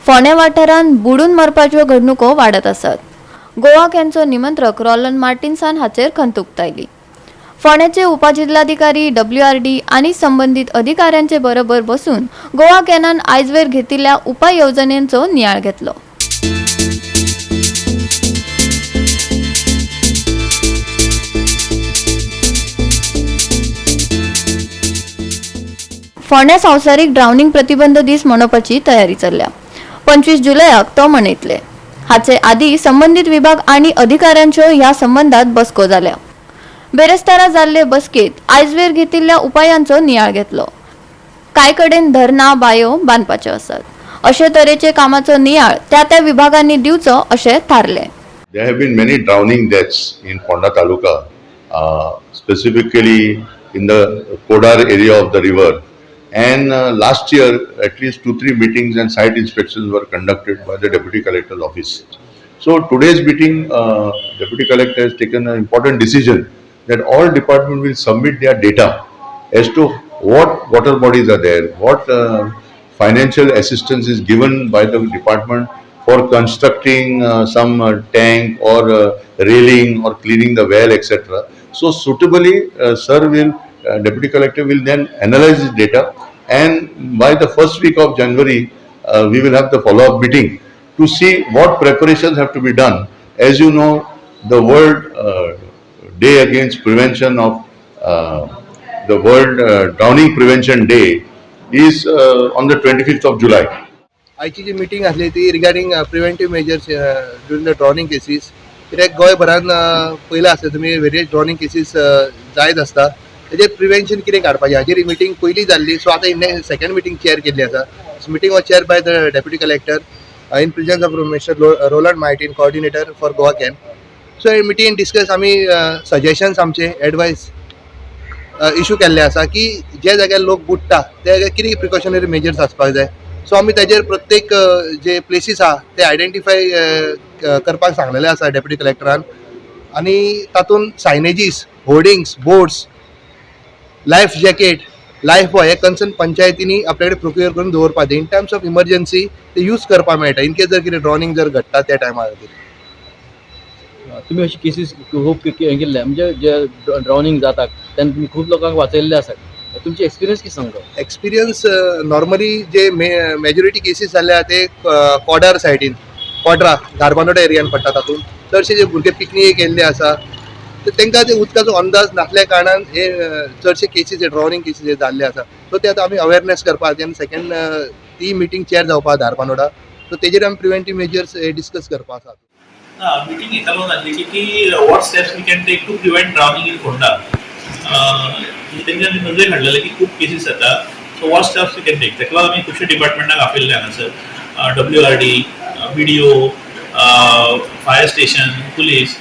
फोंडें वाठारांत बुडून मरपाच्यो घडणुको वाडत आसात. गोवा कॅनचो निमंत्रक रोलन मार्टिन्सान हाचेर खंत उक्तायली. फोंड्याचे उपजिल्हाधिकारी, डब्ल्यूआरडी आनी संबंदीत अधिकाऱ्यांचे बरोबर बसून गोवा कॅनान आयजवेर घेतिल्ल्या उपाय येवजणेंचो नियाळ घेतलो. फोंड्या संवसारीक ड्रावनिंग प्रतिबंध दीस मनोवपाची तयारी चल्ल्या. 25 जुलयाक तो मनयतले. हाचे आदी संबंदीत विभाग आनी अधिकाऱ्यांच्यो ह्या संबंदात बसको जाल्या. बेरेस्तारा जाल्ले बसकेत आयजवेर घेतिल्ल्या उपायांचो नियाळ घेतलो. कांय कडेन धरणां, बायो बांदपाच्यो आसात. अशे तरेचे कामाचो नियाळ त्या त्या विभागांनी दिवचो अशें थारलें. There have been many drowning deaths in Ponda Taluka, specifically in the Kodar area of the river. And last year, at least two, three meetings and site inspections were conducted by the Deputy Collector's office. So today's meeting, Deputy Collector has taken an important decision that all department will submit their data as to what water bodies are there, what financial assistance is given by the department for constructing some tank or railing or cleaning the well, etc. So suitably, Deputy Collector will then analyze this data, and by the first week of January, we will have the follow-up meeting to see what preparations have to be done. As you know, the World Day Against Prevention of the World Drowning Prevention Day is on the 25th of July. आयची जी meeting आसली ती regarding preventive measures during the drowning cases, कित्याक गोंयभरान पयलें आसता तुमी, various drowning cases जायत आसता. तेजेर प्रिवेन्शन कितें काडपाचें हाजेर ही मिटींग पयली जाल्ली. सो आतां सेकंड मिटींग चेअर केल्ली आसा. Meeting was chair by the Deputy Collector in presence of Mister Roland Martin, coordinator for Goa CAN. So hey मिटींगेन discuss आमी सजेशन्स, आमचे एडवायस इशू केल्ले आसा की जे जाग्यार लोक बुडटा त्या जाग्यार कितें प्रिकॉशनरी मेजर्स आसपाक जाय. सो आमी ताजेर प्रत्येक जे प्लेसीस आहा ते आयडेंटिफाय करपाक सांगलेले आसा डेप्युटी कलेक्टरान आनी तातूंत signages, hoardings, boards, life jacket, life buoy हे कन्सर्न पंचायतींनी आपल्या कडेन प्रोक्युअर करून दवरपाक जाय. इन टर्म्स ऑफ इमर्जन्सी ते यूज करपाक मेळटा, इन केस जर कितें ड्रॉनिंग जर घडटा त्या टायमार खातीर. तुमी अशी केसीस खूब हें केल्ले, म्हणजे जे ड्रावनिंग जाता तेन्ना तुमी खूब लोकांक वाचयल्ले आसात. तुमची एक्सपिरियन्स कितें सांगता? एक्सपिरियन्स, नॉर्मली जे मेजॉरिटी केसीस जाल्ले ते कॉडार सायडीन, कॉड्रा धारबांदोडा एरियान पडटा. तातूंत चडशे जे भुरगे पिकनीक गेल्ले आसा तर तांकां ते उदकाचो अंदाज नासल्या कारणान हे चडशे केसीस, हे ड्रावनिंग केसीस हे जाल्ले आसा. सो ते आतां आमी अवेरनेस करपाक आनी सेकंड ती मिटींग चेअर जावपा धारबांदोडा, सो तेजेर आमी प्रिवेंटीव मेजर्स हे डिस्कस करपा आसा. ना, मिटींग हेका लागून आसली की what steps we can take to prevent drowning in Ponda. तेंच्यांनी नजरेक हाडलेलें की खूब केसीस जाता, so what steps we can take. ताका लागून आमी खुबशे डिपार्टमेंटाक आपयल्ले हांगासर, WRD, BDO, fire station, police,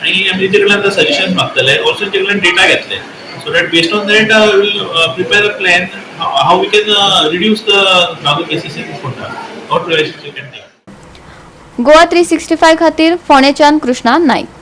आनी आमी तेंचे कडल्यान आतां सजेशन मागतले. ऑल्सो तेंचे कडल्यान डेटा घेतले so that based on that we'll prepare a plan how we can reduce the drowning cases in Ponda, what prevention we can take. Goa 365 खातीर फोंडेच्यान कृष्णा नाईक.